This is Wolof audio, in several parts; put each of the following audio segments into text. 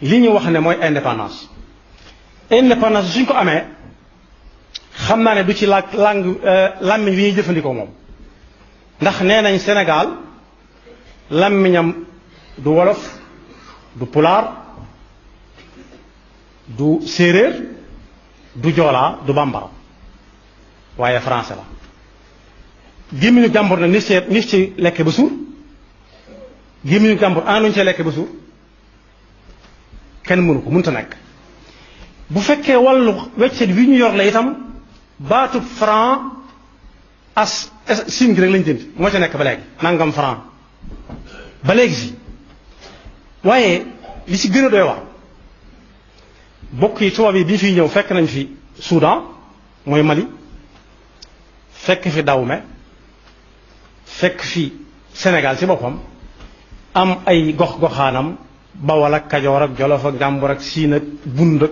li ñu wax ne mooy indépendance suñ ko amee xam naa ne du ci làmmiñ wi ñuy jëfandikoo moom ndax nee nañ Sénégal làmmiñam du wolof du pulaar du séeréer du joolaa du bambara waaye français la gémmiñu jàmbur nag ni ci lekke ba suur gémmiñu jàmbur anuñ ci lekke ba suur kenn mënu ko mënta nekk bu fekkee wàllu weccet wi ñu yor la itam baatu franc as sim gi rek lañ jënd moo ca nekk ba léegi nangam franc ba léegi si waaye li ci gën a doy wax bokk yi tubaab yi bi ñu fiy ñëw fekk nañ fi Soudan mooy Mali fekk fi Dahomey fekk fi Sénégal ci boppam am ay gox-goxaanam Bawol ak Kajoor ak Jolof ak Njàmbur ak Siin ak Bund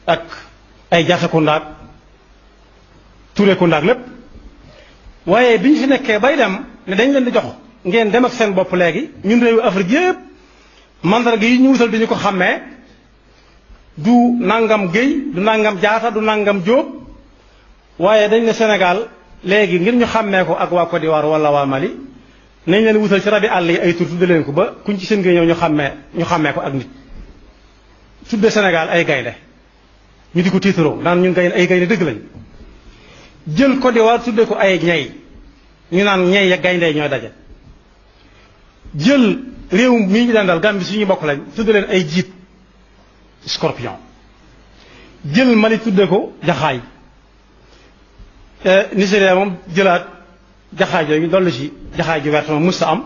ak ay Jaxekunda ak Turekunda ak lépp waaye bi ñu fi nekkee bay dem ne dañ leen di jox ngeen dem ak seen bopp léegi ñun réewu Afrique yépp mandarga yi ñu wutal di ñu ko xàmmee du nangam Géy du nangam Jaata du nangam Jóob waaye dañ ne Sénégal léegi ngir ñu xàmmee ko ak waa Côte d'Ivoire wala waa Mali nañ leen wutal ci rabi àll yi ay tur tudde leen ko ba kuñ ci seen nga ñëw ñu xàmmee ko ak nit tudde Sénégal ay gaynde ñu di ko tiitaroo naan ñun gaynde ay gaynde dëgg lañ jël Côte d'Ivoire tudde ko ay ñay ñu naan ñay ak gaynde ñooy daje jël réew mii ñu daan daal Gambie suñu bokk lañ tudde leen ay jiit scorpion jël Mali tudde ko jaxaay Nigeria moom jëlaat jaxaay jooju dolli ci jaxaay ju wert moom mës ta am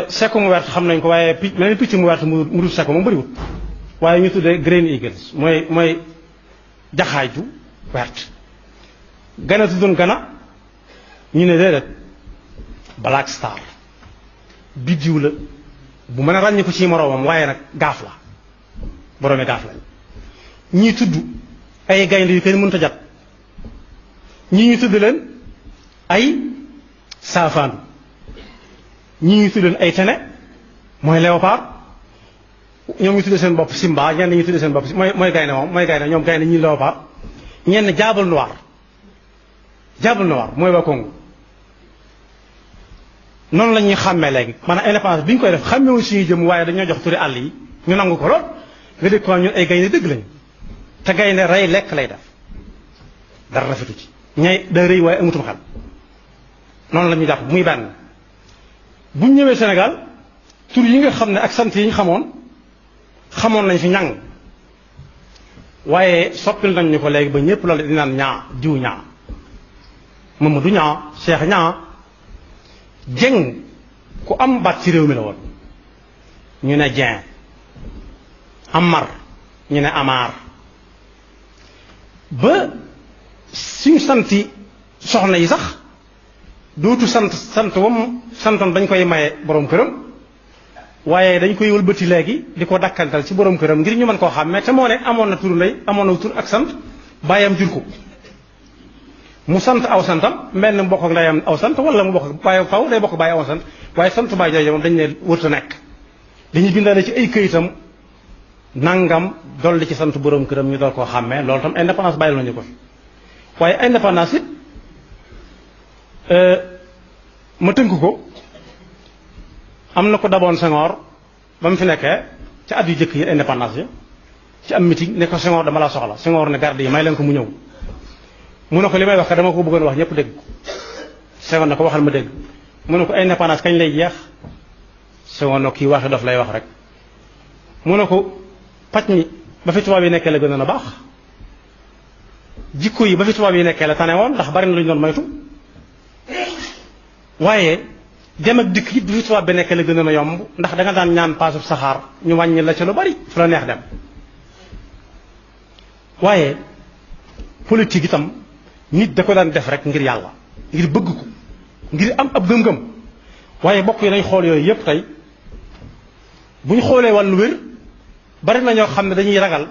sekku mu wert xam nañ ko waaye meneen picc mu wert mu dul sekku moom bëriwut waaye ñu tuddee Green Eagles mooy jaxaay ju wert Gana tuddoon Gana ñu ne déedéet Black Star biddiw la bu mën a ràññi ko ci moroomam waaye nag gaaf la boroomi gaaf lañ ñii tudd ay gaynde yu kenn mënta jat ñii ñu tudd leen ay saafaandu ñii ñu tudd leen ay tene mooy léopard ñoom ñu tuddee seen bopp Simba ñenn ñu tuddee seen bopp mooy gaynde moom mooy gaynde ñoom gaynde ñii léopard ñenn jaabal noir mooy waa Congo noonu la ñuy xàmmee léegi maanaam indépendance bi ñu koy def xàmmewuñ suñuy jëm waaye dañoo jox turi àll yi ñu nangu ko lool nga dégg ko ñun ay gaynde dëgg lañu te gaynde rey lekk lay def dara rafetu ci ñay da rëy waaye amutum xel noonu la ñuy jàpp muy benn bu ñu ñëwee Sénégal tur yi nga xam ne ak sant yi ñu xamoon nañ fi ñàng waaye soppil nañ ñu ko léegi ba ñëpp loolu di naan ñaa diw ñaa Mamadou ñaa Cheikh ñaa jeng ku am baat ci réew mi la woon ñu ne Dieng Amar ñu ne Amar ba suñu santi soxna yi sax dootu sant wam santoon dañ koy maye borom këram waaye dañ koy wëlbati léegi di ko dakkantal ci borom këram ngir ñu mën koo xàmmee te moo ne amoon na turu ndey amoon na tur ak sant bàyyam jur ko mu sant aw santam mel na mu bokk ak ndeyam aw sant wala mu bokk ak bàyyi faw day bokk bàyyi aw sant waaye sant bàyyi jooju moom dañ ne wërta nekk dañuy bindaale ci ay këyitam nangam dolli ci sant borom këram ñu door koo xàmmee loolu tam indépendance bàyyil nañu ko fi waaye indépendance it ma tënk ko am na ko daboon Senghor ba mu fi nekkee ci at yu jëkk yi indépendance yi ci am meeting ne ko Senghor dama la soxla Senghor ne garde yi may leen ko mu ñëw mu ne ko li may wax dama ko bëggoon wax ñëpp dégg ko Senghor ne ko waxal ma dégg mu ne ko indépendance kañ lay jeex Senghor ne kii waxi dof lay wax rek mu ne ko paj mi ba fi tubaab yi nekkee la gën a baax jikko yi ba fi tubaab yi nekkee la tane woon ndax bari na lu ñu doon moytu waaye dem ak dikk it bi fi tubaab bi nekkee la gën a yomb ndax da nga daan ñaan paasub saxaar ñu wàññi la ca lu bari fu la neex dem waaye politique itam nit da ko daan def rek ngir yàlla ngir bëgg ko ngir am ab gëm-gëm waaye bokk yi nañ xool yooyu yépp tey bu ñu xoolee wàllu wér bari na ñoo xam ne dañuy ragal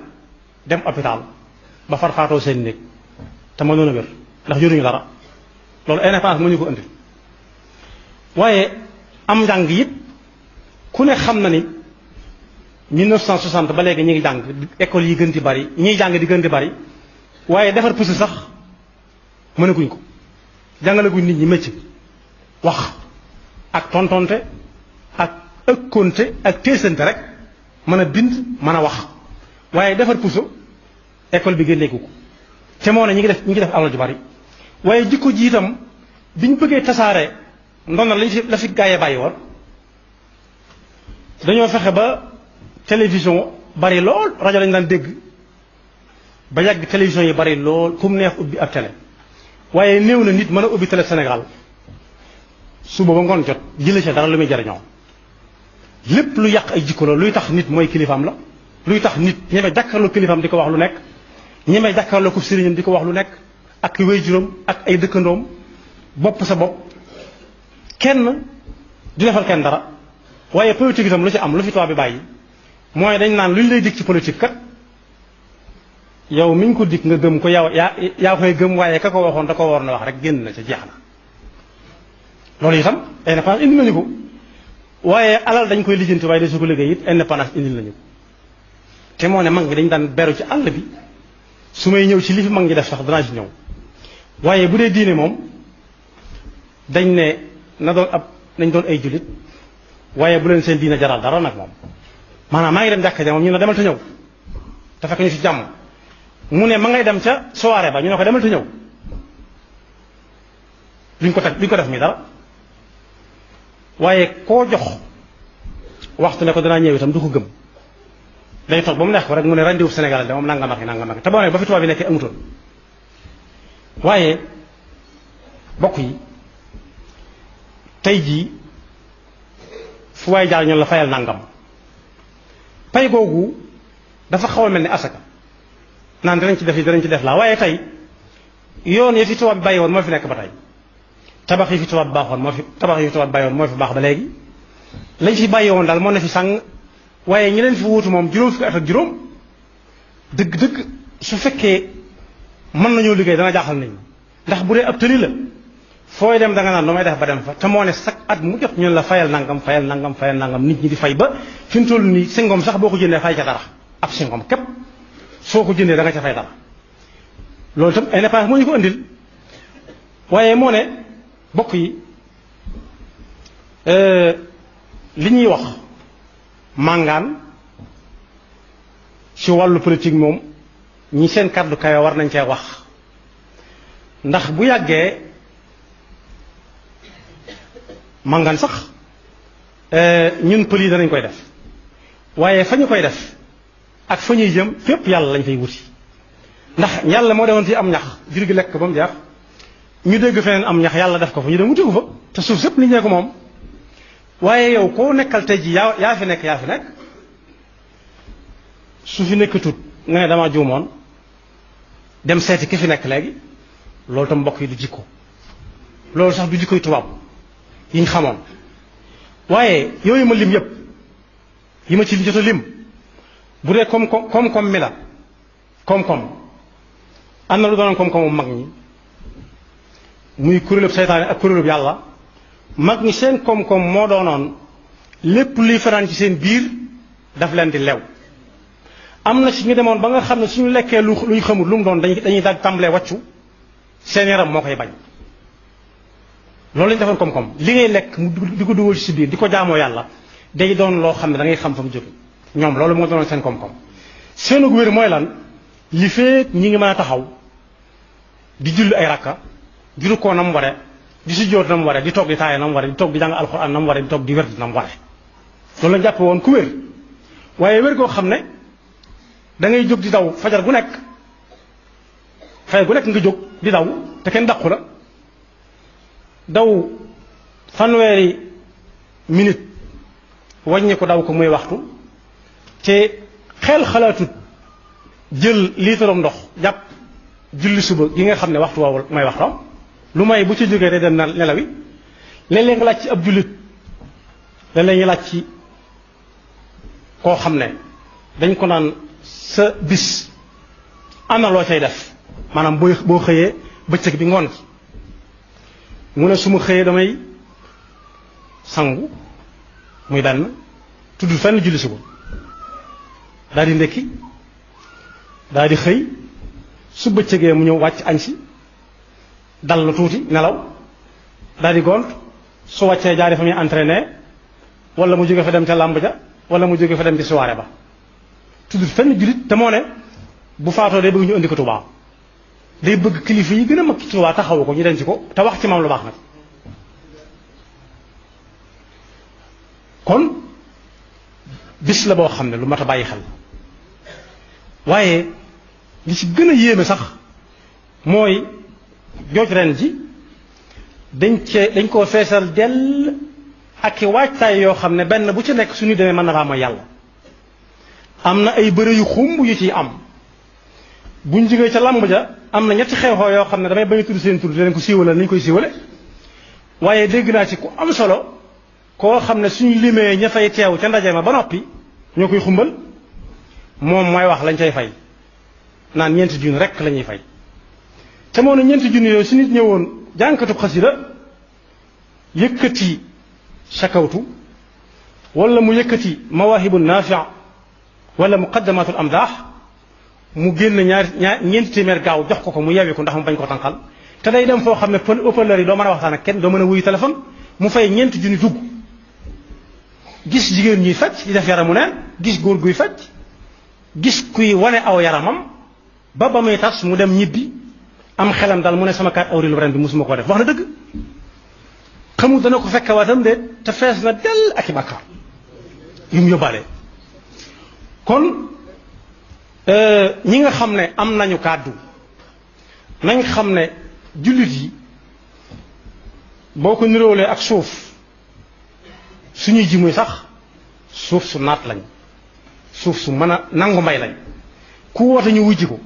dem hôpital ba farfaatoo seen néeg te mënoon a wér ndax yoruñu dara loolu indépendance moo ñu ko indi waaye am njàng it ku ne xam na ni 1960 ba léegi ñi ngi jàng école yi gën di bari ñiy jàng di gën di bari waaye defar puso sax mënaguñ ko jàngalaguñ nit ñi métier wax ak tontonte ak ëkkonte ak téesante rek mën a bind mën a wax waaye defar puso école bi génneeku ko te moo ne ñi ngi def alal ju bari waaye jikko ji itam biñ bëggee tasaare ndona la fi gaayee bàyyi woon dañoo fexe ba télévision bari lool rajo lañu daan dégg ba yàgg télévision yi bari lool kum neex ubbi ab télé waaye néew na nit mën a ubbi télé Sénégal suba ba ngoon jot jëlee ca dara lu muy jariñoo lépp lu yàq ay jikko la luy tax nit mooy kilifaam la luy tax nit ñeme jàkkaarloo kilifaam di ko wax lu nekk ñeme jàkkaarloo ko sëriñam di ko wax lu nekk ak waajuram ak ay dëkkandoom bopp sa bopp kenn du defal kenn dara waaye politique itam lu ci am lu fi tubaab bi bàyyi mooy dañ naan lu ñu lay dig ci politique kat yow miñ ko dig nga gëm ko yaa koy gëm waaye ka ko waxoon da ko war na wax rek génn na ca jeex na loolu itam indépendance indi nañu ko waaye alal dañ koy lijjanti waaye da su ko liggéey it indépendance indil nañu ko te moo ne mag ñi dañ daan beru ci àll bi su may ñëw ci li fi mag ñi def sax danaa ci ñëw waaye bu dee diine moom dañ ne na doon nañ doon ay jullit waaye bu leen seen diine jaral dara nag moom maanaam maa ngi dem jàkka ja moom ñu ne demal te ñëw te fekk ñu ci jàmm mu ne ma ngay dem ca soirée ba ñu ne ko demal te ñëw duñ ko def mi dara waaye koo jox waxtu ne ko danaa ñëw itam du ko gëm day toog ba mu neex ko rek mu ne rendiwu Sénégal de moom nangam ak te boo ne ba fi tubaab bi nekkee amutoon waaye bokk yi tey jii fu waay jaar ñoom la fayal nangam pay googu dafa xaw a mel ni asaka naan danañ ci def laa waaye tey yoon yi fi tubaab bi bàyyi woon moo fi nekk ba tey tabax yi fi tubaab bi baaxoon moo fi bàyyi woon moo fi baax ba léegi lañ fi bàyyi woon daal moo ne fi sàng waaye ñi leen fi wuutu moom juróom fukki at ak juróom dëgg-dëgg su fekkee mën nañoo liggéey dana jaaxal nañ ndax bu dee ab tëli la fooy dem da nga naan lu may def ba dem fa te moo ne chaque at mu jot ñun la fayal nangam nit ñi di fay ba fi mu toll nii singom sax boo ko jëndee fay ca dara ab singom képp soo ko jëndee da nga ca fay dara loolu itam indépendance moo ñu ko indil waaye moo ne bokk yi li ñuy wax màngaan ci wàllu politique moom ñi seen kàddu kawe war nañ cee wax ndax bu yàggee màngaan sax ñun pël yi danañ koy def waaye fa ñu koy def ak fa ñuy jëm fépp yàlla lañ fay wuti ndax yàlla moo demoon fi am ñax jur gi lekk ba mu jeex ñu dégg feneen am ñax yàlla def ko fa ñu dem wuti ko fa te suuf sépp nit ñee ko moom waaye yow koo nekkal tey ji yaa fi nekk su fi nekkatut nga ne dama juumoon dem seeti ki fi nekk léegi loolu tam mbokk yi du jikko loolu sax du jikkoy tubaab yi ñu xamoon waaye yooyu ma lim yépp yi ma ci jot a lim bu dee koom-koom mi la koom-koom am na lu doonoon koom-koomu mag ñi muy kuréelub seytaane ak kuréelub yàlla mag ñi seen koom-koom moo doonoon lépp luy fanaan ci seen biir daf leen di lew am na ci ñu demoon ba nga xam ne suñu lekkee lu ñu xamul lu mu doon dañuy daal tàmbalee wàccu seen yaram moo koy bañ loolu lañu defoon koom-koom li ngay lekk mu di ko dugal ci si biir di ko jaamoo yàlla day doon loo xam ne da ngay xam fa mu jóge ñoom loolu moo doonoon seen koom-koom seenu wér mooy lan li fee ñi ngi mën a taxaw di julli ay rakka di rukkoo na mu ware di sujjóot na mu ware di toog di taaye na mu ware di toog di jàng alxuraan na mu ware di toog di wér na mu ware loolu lañ jàppe woon ku wér waaye wér goo xam ne da ngay jóg di daw fajar gu nekk nga jóg di daw te kenn dàqu la daw fanweeri minute wàññi ko daw ko muy waxtu te xel xalaatut jël liitaram ndox jàpp julli suba gi nga xam ne waxtu woowu mooy waxtoom lu may bu ci jógee day dem na nelawi léeg-léeg nga laaj ci ab jullit léeg-léeg nga laaj ci koo xam ne dañ ko naan sa bis am na loo cay def maanaam boo xëyee bëccëg bi ngoon gi mu ne su ma xëyee damay sangu muy benn tudd fenn julli suba daal di ndekki daal di xëy su bëccëgee mu ñëw wàcc añ si dal lu tuuti nelaw daal di gont su wàccee jaari fa muy entraîné wala mu jóge fa dem ca làmb ja wala mu jóge fa dem ci soirée ba tudd fenn jullit te moo ne bu faatoo day bëgg ñu indi ko Tuubaa day bëgg kilifa yi gën a mag ci Tuubaa taxawu ko ñu denc ko te wax ci moom lu baax nag kon bis la boo xam ne lu mat a bàyyi xel waaye li ci gën a yéeme sax mooy jooj ren ji dañ koo feesal dell ak i waajtaay yoo xam ne benn bu ci nekk suñu demee mën na faa mooy yàlla am na ay bëre yu xumb yu ciy am buñ jógee ca lamb ja am na ñetti xew-xew yoo xam ne damay bañ a tudd seen tur dinañ ko siiwale nañ koy siiwale waaye dégg naa ci ku am solo koo xam ne suñu limee ña fay teew ca ndaje ma ba noppi ñoo koy xumbal moom mooy wax lañ cay fay naan ñeenti junni rek la ñuy fay te moo ne ñeenti junni yooyu su nit ñëwoon jànkatub xasida yëkkati shakawtu wala mu yëkkati mawaahibu naafi' wala muqaddamatul amdaax mu génn ñeenti téeméer gaaw jox ko mu yewi ko ndax mu bañ ko tànqal te day dem foo xam ne ëppaleur yi doo mën a waxtaan ak kenn doo mën a wuyu téléphone mu fay ñeenti junni dugg gis jigéen ñuy fecc di def yaramu neen gis góor guy fecc gis kuy wane aw yaramam ba muy tas mu dem ñibbi am xelam daal mu ne sama 4 avril ren bi mosuma koo def wax na dëgg xamul dana ko fekke waatam de te fees na dell ak i bàkkaar yu mu yóbbaale kon ñi nga xam ne am nañu kàddu nañ xam ne jullit yi boo ko niróolee ak suuf suñuy ji muy sax suuf su naat lañ suuf su mën a nangu mbay lañ ku woote ñu wujji ko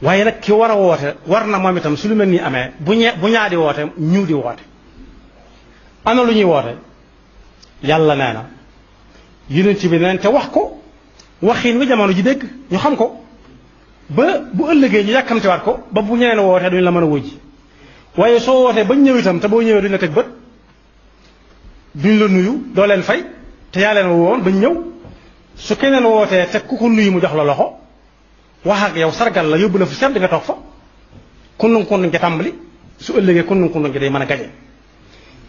waaye nag ki war a woote war na moom itam su lu mel nii amee bu ñaa di woote ñu di woote ana lu ñuy woote yàlla nee na yonent bi neen te wax ko waxin wi jamono ji dégg ñu xam ko ba bu ëllëgee ñu yàkkamtiwaat ko ba bu ñeneen wootee duñ la mën a wujji waaye soo wootee bañ ñëw itam te boo ñëwee duñ la teg bët duñ la nuyu doo leen fay te yaa leen woon bañ ñëw su keneen wootee te ku ko nuyu mu jox la loxo wax ak yow sargal la yóbbu la fu sedd nga toog fa kunnung kunnung ja tàmbali su ëllëgee kunnung kunnung ja day mën a gaje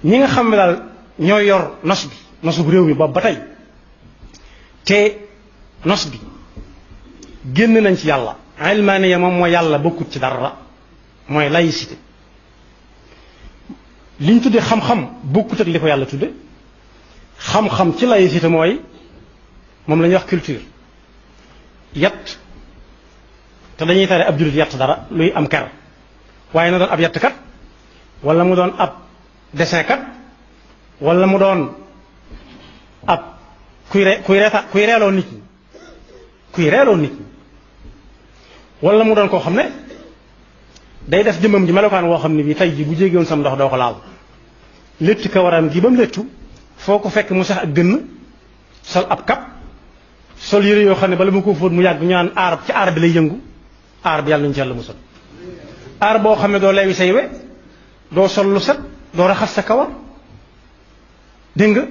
ñi nga xam ne daal ñooy yor nos bi nosu réew mi boobu ba tey te nos bi génn nañ ci yàlla ilmaaniya moom mooy yàlla bokkut ci dara mooy laïcité liñ tuddee xam-xam bokkut ak li ko yàlla tudde xam-xam ci laïcité mooy moom la ñuy wax culture yat te dañuy tere ab jullit yett dara luy am ker waaye na doon ab yett kat wala mu doon ab dessin kat wala mu doon ab kuy reeloo nit ñi wala mu doon koo xam ne day def jëmmam ji melokaan woo xam ne bii tey ji bu jéggiwoon sam ndox doo ko laal létti ka waram gi ba mu léttu foo ko fekk mu sax ak gënn sol ab kap sol yére yoo xam ne bala mu ko fóot mu yàgg ñu naan aar ci aar bi lay yëngu aar bi yàlla nañu ci yàlla musal aar boo xam ne doo leewi say we doo sol lu set doo raxas sa kawar dégg nga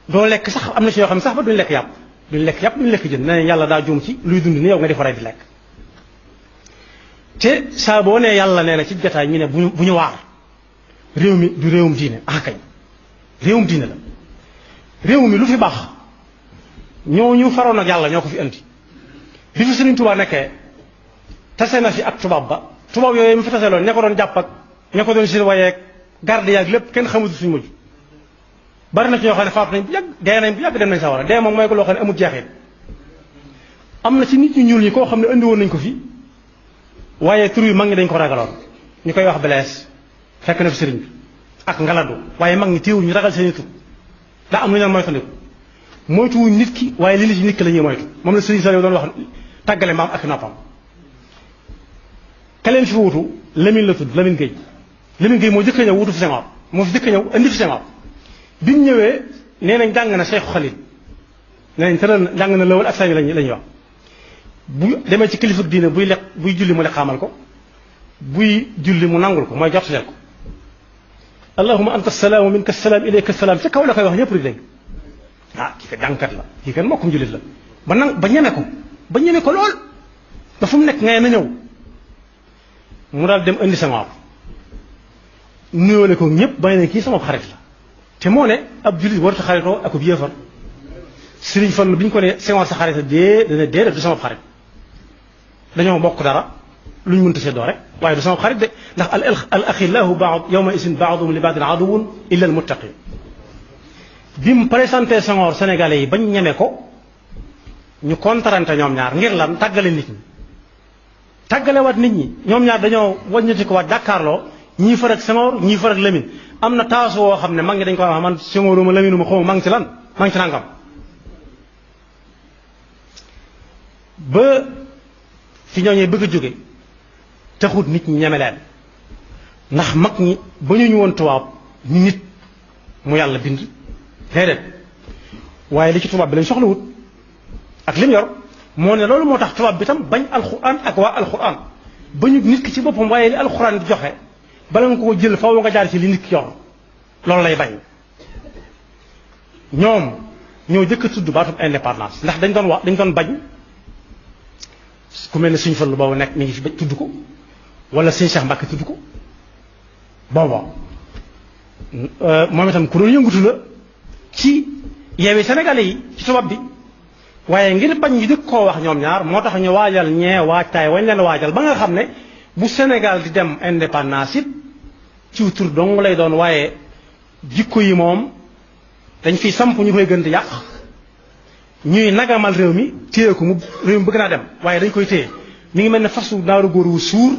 doo lekk sax am na ci yoo xam ne sax ba duñ lekk yàpp duñ lekk jën nee yàlla daa juum ci luy dund ni yow nga di faray di lekk te saa boo nee yàlla nee na ci jotaay ñu ne bu ñu waar réew mi du réewum diine kañ réewum diine la réew mi lu fi baax ñu faroon ak yàlla ñoo ko fi indi bi fi Sëriñ Tuubaa nekkee tase na fi ak tubaab ba tubaab yooyu mu fi tase loon ña ko doon jàpp ak ña ko doon surveiller garde yaag lépp kenn xamatu suñu mujj bari na ci ñoo xam ne faatu nañ bu yàgg dee nañ bu yàgg dem nañ sawara dee moom mooy ko loo xam ne amul jeexit am na ci nit ñu ñuul ñi koo xam ne indi woon nañ ko fi waaye tur yi mag ñi dañ ko ragaloon ñu koy wax belees fekk na fi sëriñ bi ak ngaladu waaye mag ñi téewul ñu ragal seeni tur daa am lu ñu leen moytandiku moytuwuñ nit ki waaye li ci nit ki la ñuy moytu moom la sëriñ Saliou doon wax tàggale mbaam ak noppam ka leen fi wutu Lamine la tudd Lamine Gueye moo jëkk a ñëw wutu fi Senghor moo fi jëkk a ñëw indi fi Senghor bi mu ñëwee nee nañ jàng na Cheikh Khalil nee nañ tëral na jàng na lawal ak sami lañuy wax bu demee ci kilifa diine buy julli mu xamal ko buy julli mu nangul ko mooy jottali ko allahumma anta salaamu minka salaam ilayka salaam ca kaw la koy wax ñëpp di dégg kii kat jàngkat la kii kat mbokkum jullit la ba ñeme ko lool ba fu mu nekk ngay na ñëw mu daal dem indi Senghor nuyoole ko ñëpp ba ne kii sama xarit la te moo ne ab jullit warut a xaritoo ak ab yéefar Sëriñ Fallu bi ñu ko ne Senghor sa xarit dana déedéet du sama xarit dañoo bokk dara lu ñu mënta seddoo rek waaye du sama xarit de ndax al axillahu yawma isin baaduhum li baadin aduwwun illa al muttaqin bi mu présenté Senghor Sénégalais yi bañ ñeme ko ñu kontarante ñoom ñaar ngir lan tàggale nit ñi tàggalewaat nit ñi ñoom ñaar dañoo wàññati ko waat jàkkaarloo ñii far ak Senghor ñii far ak Lamine am na taasu woo xam ne mag ñi dañ ko wax man Senghoruma Laminuma xaw ma maa ngi ci lan maa ngi ci nangam ba fi ñooñee bëgg a jóge taxut nit ñi ñeme leen ndax mag ñi ba ñu woon tubaab ni nit mu yàlla bind déedéet waaye li ci tubaab bi lañ soxlawut ak lim yor moo ne loolu moo tax tubaab bi tam bañ alxuraan ak waa alxuraan ba ñu nit ki ci boppam waaye li alxuraan di joxe bala nga ko jël faaw nga jaar ci li nit ki yor loolu lay bañ ñoom ñoo jëkk a tudd baatub indépendance ndax dañ doon bañ ku mel ne Sëñ Fallu boobu nekk mi ngi fi tudd ko wala Sëñ Cheikh Mbacke tudd ko booba moom itam ku doon yëngutu la ci yeewi Sénégalais yi ci tubaab bi waaye ngir bañ ñu dëkk koo wax ñoom ñaar moo tax ñu waajal waajtaay wañ leen waajal ba nga xam ne bu Sénégal di dem indépendance it ci tur dong lay doon waaye jikko yi moom dañ fiy samp ñu koy gën di yàq ñuy nagamal réew mi téye ko mu réew mi bëgg naa dem waaye dañ koy téye mi ngi mel ne fasu naaru góor wu suur